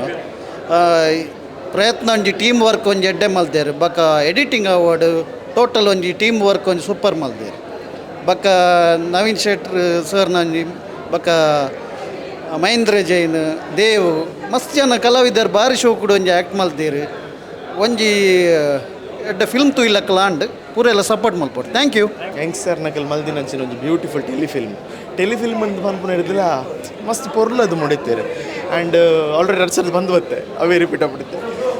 ಪ್ರಯತ್ನ ಒಂಜಿ ಟೀಮ್ ವರ್ಕ್ ಒಂಜಿ ಎಡ್ಡೆ ಮಲ್ದೇರು. ಬೊಕ್ಕ ಎಡಿಟಿಂಗ್ ಅವಾರ್ಡ್ ಟೋಟಲ್ ಒಂಜಿ ಟೀಮ್ ವರ್ಕ್ ಒಂಜಿ ಸೂಪರ್ ಮಲ್ದೇರು. ಬೊಕ್ಕ ನವೀನ್ ಶೆಟ್ರ್ ಸರ್ನ ಒಂಜಿ ಬೊಕ್ಕ ಮಹೇಂದ್ರ ಜೈನ್ ದೇವ್ ಮಸ್ತ್ ಜನ ಕಲಾವಿದರು ಭಾರಿ ಶೋಕುಡು ಒಂಜಿ ಆ್ಯಕ್ಟ್ ಮಲ್ದೇರು. ಒಂಜಿ ಎಡ್ಡೆ ಫಿಲ್ಮ್ ತೂಯಿಲಕ್ಕಲ ಅಂಡ್ ಪೂರ ಎಲ್ಲ ಸಪೋರ್ಟ್ ಮಲ್ಪೊಡು. Thank you. Youngster ನಕಲ್ ಮಲ್ದಿನಂಚಿನ ಒಂಜಿ ಬ್ಯೂಟಿಫುಲ್ ಟೆಲಿಫಿಲ್ಮ್. ಟೆಲಿಫಿಲ್ಮ್ ಅಂತ ಪನ್ಪುನ ಹಿಡಿದಿಲ್ಲ ಮಸ್ತ್ ಪೊರ್ಲು ಅದು ಮುಡಿತೇರು. ಆ್ಯಂಡ್ ಆಲ್ರೆಡಿ ಎರಡು ಸರ್ತಿ ಬಂದು ಬತ್ತೆ ಅವೇ ರಿಪೀಟ್ ಆಗ್ಬಿಡುತ್ತೆ.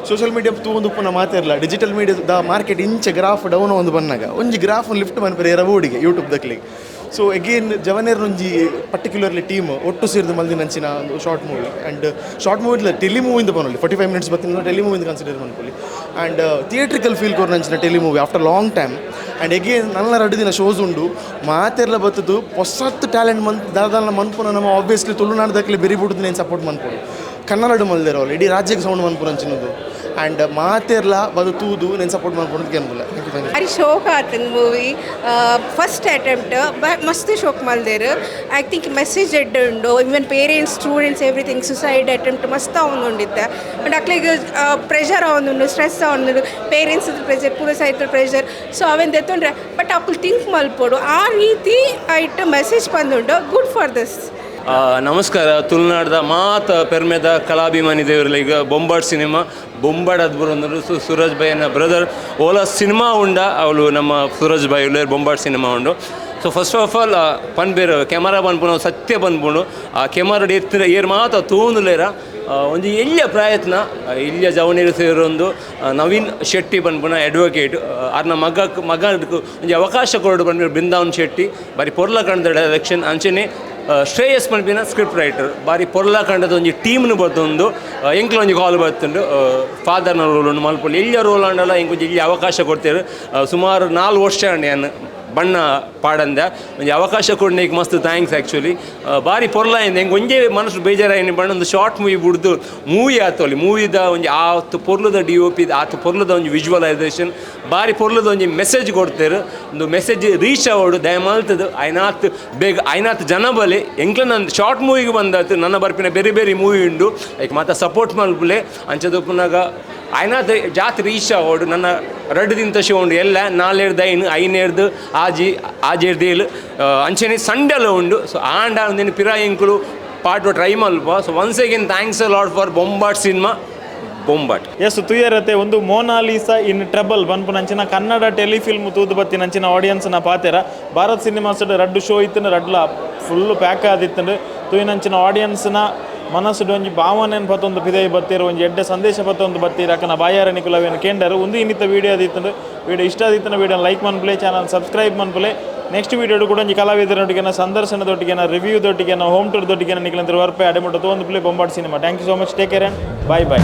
ಸೋಷಿಯಲ್ ಮೀಡಿಯಾ ತೂವೊಂದು ಉಪ್ಪುನ ಮಾತಿರಲ್ಲ. ಡಿಜಿಟಲ್ ಮೀಡಿಯಾದ ಮಾರ್ಕೆಟ್ ಇಂಚ ಗ್ರಾಫ್ ಡೌನ್ ಒಂದು ಬಂದಾಗ ಒಂಜಿ ಗ್ರಾಫ್ ಲಿಫ್ಟ್ ಮನ್ಪರೆ ಎರವೋಡಿಗೆ ಯೂಟ್ಯೂಬ್ ದಕ್ಲಿಗೆ. ಸೊ ಎಗೇನ್ ಜವನೇರ್ ಒಂಜಿ ಪರ್ಟಿಕ್ಯುಲರ್ಲಿ ಟೀಮ್ ಒಟ್ಟು ಸೇರಿದು ಮಲ್ದಿನಂಚಿನ ಒಂದು short movie. And short movie ಇಲ್ಲ, ಟೆಲಿ ಮೂವಿಂದ ಪನೊಲಿ 45 ಮಿನಿಟ್ಸ್ ಬತ್ತಿನ ಟೆಲಿ ಮೂವಿಂದ ಕನ್ಸಿಡರ್ ಮನ್ಪೊಲಿ. ಆ್ಯಂಡ್ ಥಿಯೇಟ್ರಿಕಲ್ ಫೀಲ್ ಕೊರ್ನಂಚಿನ tele movie after long time. And again ನನ್ನ 2 ದಿನ ಶೋಸ್ ಉಂಡು ಮಾತೆರ್ಲ ಬತ್ತದು ಹೊಸತ್ತು ಟ್ಯಾಲೆಂಟ್ ಮನ್ ದಾದಾಲ ಮನ್ಪುನ ನಮ್ಮ ಆಬ್ವಿಯಸ್ಲಿ ತುಳುನಾಡು ದಕ್ಲೆ ಬೆರಿ ಬಿಡುದು ನೇನು ಸಪೋರ್ಟ್ ಮನ್ಪೊಡು. ಕನ್ನಡ ಮಲ್ದೇರು ಅವ್ರು ಇಡೀ ರಾಜ್ಯಕ್ಕೆ ಸೌಂಡ್ ಮನ್ಪುನಂಚಿನದು. ಆ್ಯಂಡ್ ಮಾತೆರ್ಲ ಬದು ತೂದು ನೇನು support ಮನ್ಪೊಡು ಕೇನ್ಬುಲ್ಲ. Thank you. Thank you. ಭಾರಿ ಶೋಕ್ ಆತನ ಮೂವಿ. ಫಸ್ಟ್ ಅಟೆಂಪ್ಟ್ ಮಸ್ತ್ ಶೋಕ್ ಮಲ್ದೇರು. I think message ಎಡ್ಡೆ ಉಂಡು. Even parents, students, everything suicide attempt ಮಸ್ತ್ ಆವೊಂದುಂಡಿತ್ತೆ. ಬಟ್ ಅಕ್ಲೆಗ್ ಪ್ರೆಷರ್ ಆವೊಂದುಂಡು, ಸ್ಟ್ರೆಸ್ ಆವೊಂದುಂಡು, ಪೇರೆಂಟ್ಸ್ ಪ್ರೆಷರ್, ಪೂರ ಸೈಡ್ ಪ್ರೆಷರ್. ಸೊ ಅವೇನು ದೆತ್ತೊಂಡ್ರೆ ಬಟ್ ಅಕ್ಲು ಥಿಂಕ್ ಮಲ್ಪೊಡು ಆ ರೀತಿ ಐಟ್ ಮೆಸೇಜ್ ಬಂದುಂಡು. Good for this. ನಮಸ್ಕಾರ. ತುಳುನಾಡ್ದ ಮಾತ ಪೆರ್ಮೆದ ಕಲಾಭಿಮಾನಿ ದೇವರಲ್ಲಿ ಈಗ ಬೊಂಬಾಟ್ ಸಿನಿಮಾ ಬೊಂಬಾಡ್ ಅದ್ಬುರ್ ಅಂದರು ಸೂರಜ್ ಭಾಯನ ಬ್ರದರ್ ಓಲಾ ಸಿನಿಮಾ ಉಂಡ ಅವಳು ನಮ್ಮ ಸೂರಜ್ ಭಾಯ್ ಉಳ್ಳೇರು ಬೊಂಬಾಟ್ ಸಿನಿಮಾ ಉಂಡು. ಸೊ ಫಸ್ಟ್ ಆಫ್ ಆಲ್ ಪನ್ಪೇರು ಕೆಮರಾ ಪನ್ಪುನ ಸತ್ಯ ಪನ್ಪುಂಡು. ಆ ಕೆಮರಾ ಎತ್ತಿನ ಏರ್ ಮಾತ ತೂಂದುಲೇರ ಒಂಜಿ ಎಲ್ಯ ಪ್ರಯತ್ನ ಎಲ್ಯ ಜವನೀರು ಸೇರೊಂದು ನವೀನ್ ಶೆಟ್ಟಿ ಪನ್ಪುನ ಅಡ್ವೊಕೇಟ್ ಆರ್ನ ಮಗಕ್ ಮಗಕ್ ಒಂಜಿ ಅವಕಾಶ ಕೊರಡು ಪನ್ಪೇರು ಬೃಂದಾವನ್ ಶೆಟ್ಟಿ ಬಾರಿ ಪೊರ್ಲ ಕಂಡದ ಡೈರೆಕ್ಷನ್ ಅಂಚನೆ ಶ್ರೇಯಸ್ ಪನ್ಪಿನ ಸ್ಕ್ರಿಪ್ಟ್ ರೈಟರ್ ಬಾರಿ ಪೊರ್ಲ ಕಂಡದ ಒಂಜಿ ಟೀಮ್ನು ಬತ್ತೊಂದು ಎಂಕ್ಲ ಒಂಜಿ ಕಾಲ್ ಬತ್ತುಂಡು ಫಾದರ್ನ ರೋಲ್ ಉಂಡು ಮಲ್ಪೊಲಿ ಎಲ್ಯ ರೋಲ್ ಆಂಡಲ ಎಂಕೊಂಜಿ ಎಲ್ಯ ಅವಕಾಶ ಕೊಡ್ತೇರು. ಸುಮಾರು 4 ವರ್ಷ ಆಂಡ್ ಯಾನ್ ಬಣ್ಣ ಪಾಡಂದ ಒಂಜಿ ಅವಕಾಶ ಕೊಡ್ನೇಕ್ ಮಸ್ತ್ thanks actually. ಬಾರಿ ಪೊರ್ಲಾಯಿಂದ ಎಂಕ್ ಒಂಜೇ ಮನಸ್ಸು ಬೇಜಾರಾಯಿನ ಬಣ್ಣ ಒಂದು ಶಾರ್ಟ್ ಮೂವಿ ಬುಡ್ದು ಮೂವಿ ಆತೋಲಿ. ಮೂವಿದ ಒಂಜಿ ಆತ್ ಪೊರ್ಲುದ ಡಿ ಒ ಪಿ, ಆತ್ ಪೊರ್ಲುದ ಒಂಜಿ ವಿಜುವಲೈಸೇಷನ್, ಬಾರಿ ಪೊರ್ಲುದ ಒಂಜಿ ಮೆಸೇಜ್ ಕೊಡ್ತೇರು. ಒಂದು ಮೆಸೇಜ್ ರೀಚ್ ಆವಡು ದಯಮಾಲ್ತದು ಐನಾತ್ ಬೇಗ ಐನಾತ್ ಜನ ಬಲೆ ಎಂಕ್ಲ ನನ್ನ ಶಾರ್ಟ್ ಮೂವಿಗೆ ಬಂದಾತು. ನನ್ನ ಬರ್ಪಿನ ಬೇರೆ ಬೇರೆ ಮೂವಿ ಉಂಡು, ಲೈಕ್ ಮಾತ ಸಪೋರ್ಟ್ ಮಲ್ಪುಲೆ. ಅಂಚದೊಪ್ಪುನಾಗ ಐನಾತ್ ಜಾತಿ ರೀಚ್ ಆವಡು. ನನ್ನ ರಡ್ಡು ದಿನ ಶೋ ಉಂಡು ಎಲ್ಲ ನಾಲೇರ್ದು ಐನು ಐನೇರ್ದು ಆಜಿ ಆಜೇರ್ದು ಏಳು ಅಂಚನೆ ಸಂಡೆಲ ಉಂಡು. ಸೊ ಆಂಡ ಒಂದಿನ ಪಿರಾ ಎಂಕುಲು ಪಾಟು try ಮಲ್ಪ. So once again thanks a lot for Bombat cinema Bombat. Yes, ತುಯರತೆ ಒಂದು ಮೋನಾಲಿಸಾ ಇನ್ ಟ್ರಬಲ್ ಪನ್ಪುನಂಚಿನ ಕನ್ನಡ ಟೆಲಿಫಿಲ್ಮ್ ತೂದು ಬತ್ತಿನಂಚಿನ ಆಡಿಯನ್ಸ್ನ ಪಾತೆರ. ಭಾರತ್ ಸಿನಿಮಾಸ್ ರಡ್ಡು ಶೋ ಇತ್ತಂಡು, ರಡ್ಲ ಫುಲ್ ಪ್ಯಾಕ್ ಆದಿತ್ತಂಡು. ತೂಯಿನಂಚಿನ ಆಡಿಯನ್ಸ್ನ ಮನಸ್ಸುಡು ಒಂಜಿ ಭಾವನೆನ್ ಪತ್ತೊಂದು ಪಿದೈ ಬತ್ತೀರು, ಒಂಜಿ ಎಡ್ಡೆ ಸಂದೇಶ ಪತ್ತೊಂದು ಬತ್ತೀರು. ಅಕ್ಕನ ಬಾಯಾರ ನಿಕುಲವೇನು ಕೇಂಡರು. ಒಂದು ಇನ್ನಿತ ವೀಡಿಯೋ ಆದಿತ್ತಂಡು. ವೀಡಿಯೋ ಇಷ್ಟ ಆದಿತ್ತನ ವೀಡಿಯೋ ಲೈಕ್ ಮನ್ಪುಲೆ, ಚಾನಲ್ ಸಬ್ಸ್ಕ್ರೈಬ್ ಮನ್ಪುಲೆ. ನೆಕ್ಸ್ಟ್ ವೀಡಿಯೋ ಕೂಡ ಒಂಜಿ ಕಲಾವಿದರೊಟ್ಟಿಗೆ ಸಂದರ್ಶನದೊಟ್ಟಿಗೆ ರಿವ್ಯೂ ದೊಟ್ಟಿಗೆ ಹೋಮ್ ಟೂರ್ ದೊಟ್ಟಿಗೆ ನಿಕಲಂತರ ವರ್ಪೆ ಅಡೆಮುಟ್ಟ ತೋಂದು play Bombat cinema. Thank you so much, take care and bye bye.